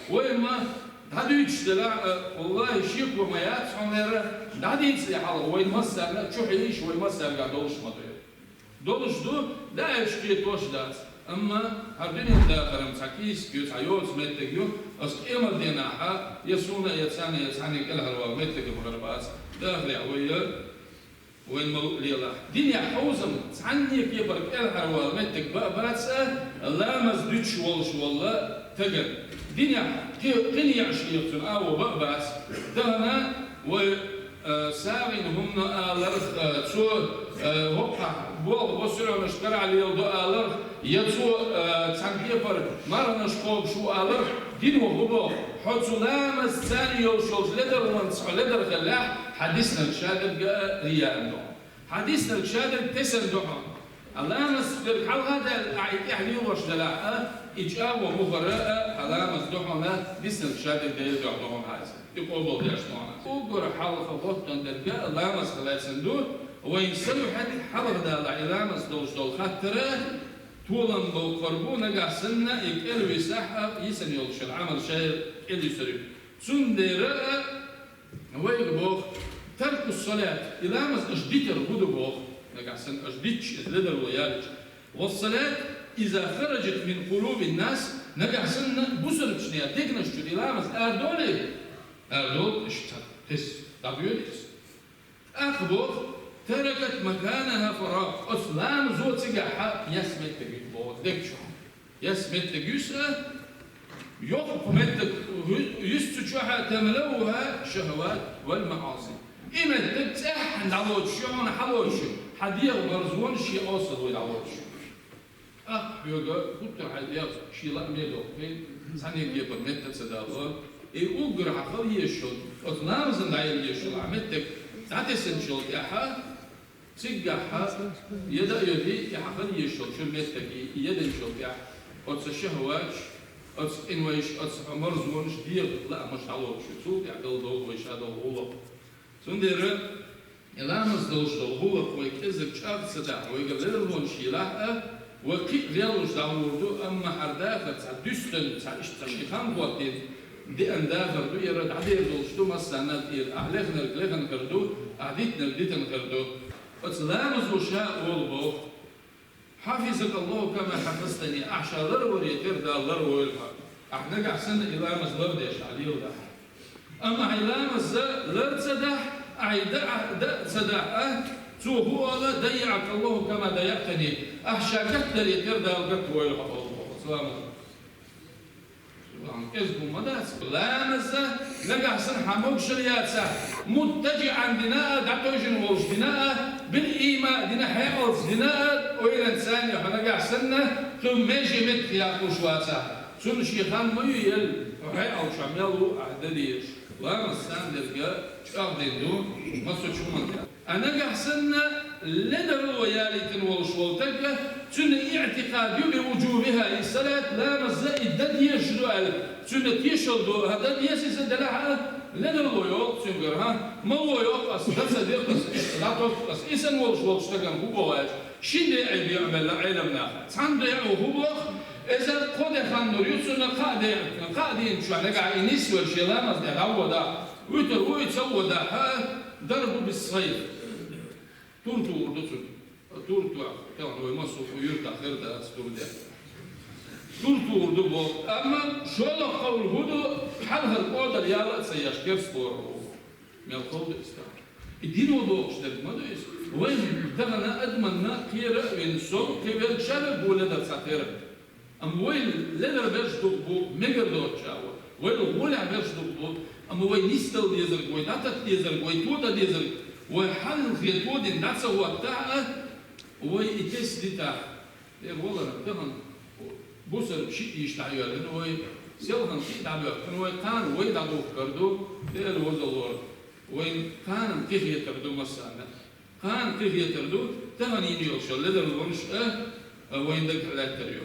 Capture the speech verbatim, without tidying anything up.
Вай ма дӀадуьйцуш делахь а, валлахӀи, шеко ма яц хьуна, дӀадийцале хьалха вай массарна а, чу хьийзаш вай массаьрга долуш ма ду. Долуш ду, даьӀахкаш кхетош дац. Амма хӀара дуьнен дахаран цхьа кийсак ю, цхьа йоцу меттиг ю, аса къематдийнахь а, я суна, я царна, я цхьанна кӀелхьарвала меттиг а ма хир бац, дахарехь вай я. Вайн ма лу лелахь. Динехь хьовзам цхьанне кепара кӀелхьарвала меттиг бан а бац а, ламаз дуьтуш волуш волла тагана. Динехь кхи-, кхин еӀаш хьеха цуьнан агӀо бан а бац. Тахана вай, э, сагӀина хӀумано аларх, э, цо, э, хӀокхахь болх бо, сиронаш карахь леладо аларх, я цо, э, цхьана кепара марханаш кхобуш ву аларх, дино хӀун боху? Хьо цу ламазца йолуш йолчу ледарлонца хьо ледар хиллехь, хьан диснарг шадерг а рияъна ду хьуна. Хьан диснарг шадерг тесна ду хьуна. Хьан ламаз дерг хьалха а даьлла, ахьа и тӀехь лелош делахь а, и чӀагӀо мухӀара а, хьан ламаз ду хьуна, диснарг шадерг дерг ду хьуна хьайса. И къобал деш ду хьуна. Уггар хьалха хӀоттан дерг а ламазах лаьцна ду, вайн са ю хьаьдда хьалха далахь и ламаз долуш долу хаттар а, толам боккхур бу, нагахь санна и кӀел висахь а, йисина йолуш йолу Ӏамал шайна кӀел йисур ю. Цундела а, вайга боху, тарку салат, и ламаз аша дитар хӀун ду боху, нагахь санна аша дитча, иза ледарло ялича. Ва салат иза хараджат мин къулубин нас, нагахь санна бусалбачеран дегнаш чуьра и ламаз арадолий? Арадолу, иштта кхин дӀабоьду иза. ТӀаккха боху, таракат маканаха фарагъ, оцу ламазо цигахь яс меттиг ю боху, дег чохь. Яс меттиг юьсу а, йоккха меттиг ю-, юьсу цу чохь а, тамлауха шахават вал маӀаси. И меттиг цӀеххьана дӀалоцуш ю хьуна, хьалоцуш ю, хьан дегӀан марзонаш, шен осал вай дӀалоцуш ю. ТӀаккха хьоьга гуттар хьайн дегӀ шен лааме доккхий, цхьанне кепара метта ца далор, и уггар хьан хила езаш йолу, оцу ламазан дӀаяла езаш йолу хьан меттиг дӀатесначул тӀаьхьа, цигахь хьан, я дан а йоьдий, и хьан хила езаш йолу чуьра меттиг, и, и я динчул тӀаьхьа, оцу шахаваташ, оцу къинойш, оцу хьан марзонаш, дегӀан лаамаш дӀалоцуш ю, цул тӀаьхьа дала долу вай ша долу гӀуллакх. Цундела и ламаз долуш долу гӀуллакх вай кӀезиг чӀагӀ ца дахь, вайгара ледарлонаш елахь а, вай кхин а лелош дӀагӀур ду, амма хӀара дахар цхьа дуьстина, цхьа иштта цхьа ши хан хӀоттийна, деана дахар ду, яра дӀадер долуш ду, массарна а тӀера, ахь лехнарг лехна хир ду, ахь дитинарг дитина хир ду. Оцу ламазо ша олу боху: «Хьафизакаллаху кама хьафазтани», ахь ша ларваре тера Дала ларвойла хьо. Ахь нагахь санна и ламаз лардеш ахь леладахь. Амма ахь и ламаз лар ца дахь, ахь и дан а, дан а ца дахь а, цо хӀун ола: «Дайяакаллаху кама дайяатани», ахь ша гатдаре тера Дала гатвойла хьо олу боху оцу ламазо. Субхьана, кӀезиг хӀума дац. Ламаз нагахь санна хьан могушалла яцахь, муттаджиан дина а, дӀатойжина волуш дина а, бил ийма дина, хьекъалца дина а, ойланца царна хьо нагахь санна, кхин меже меттах яккхуш вацахь, цунна шен хан ма ю елла, хьо хьекъал чохь мел ву ахь дан дезаш. Ламаз царна дерг чӀагӀдина ду, массо а хӀуманна тӀехь. А нагахь санна ледарло ялийтина волуш волу таг, цуьнан иътикъад ю би вуджубиха, и салат, ламаз и дан дезаш ду аьлла, цуьнан тешалла ду, хӀа, дан деза иза делахь а, ледарло йоккху цуьнгара, хӀа, мало йоккху ас, дан ца деза ас, иштта дӀатосу ас, и санна волуш волчу стагана хӀун боху аьлча, шина декъе бен мелла Ӏеламнаха. Цхьана декъо хӀун боху, иза кхо де хан лур ю, цуьнан кхаа де, кхаа дийнахь чохь нагахь и нисвелла шен ламаз де дӀаводахь, вуьтур ву и ца водахь, хӀа, дарбу бис-сайф. Тур тухур ду цунна. Тур тухур, тахана вай массо а юьртахь хир дац тур де. Тур тухур ду боху. Амма шолгӀа къовл хӀун ду, хьалхара кӀодар яла а ца еш, керста лору боху. Мел хала ду иза тахана. И дино догӀуш дерг ма ду иза. Вайн тахана адаманна кхера а вина, со кхин велча ша верг ву ледар цхьа тера. Амма вай ледар берш дукха бу, мегар доцучу агӀор. Вай гӀолехь берш дукха бу, амма вай нисдала дезарг, вай дӀататта дезарг, вай тода дезарг, вай хьалхе тодина дӀа ца хӀоттахь а, вай и тесна дитахь, тӀера валаран тахана бусалба шиъ йиш дӀайоьллина вай, селхана кхин а дӀабоьхкина вай, кхана вай дӀадухкур ду, тӀера вазаллора. Вайн кхана кхин хетар ду массарна. Кхана кхин хетар ду, тахана йина йолуш йолу ледарлонаш а, а, вайн дагахь лаьттар ю.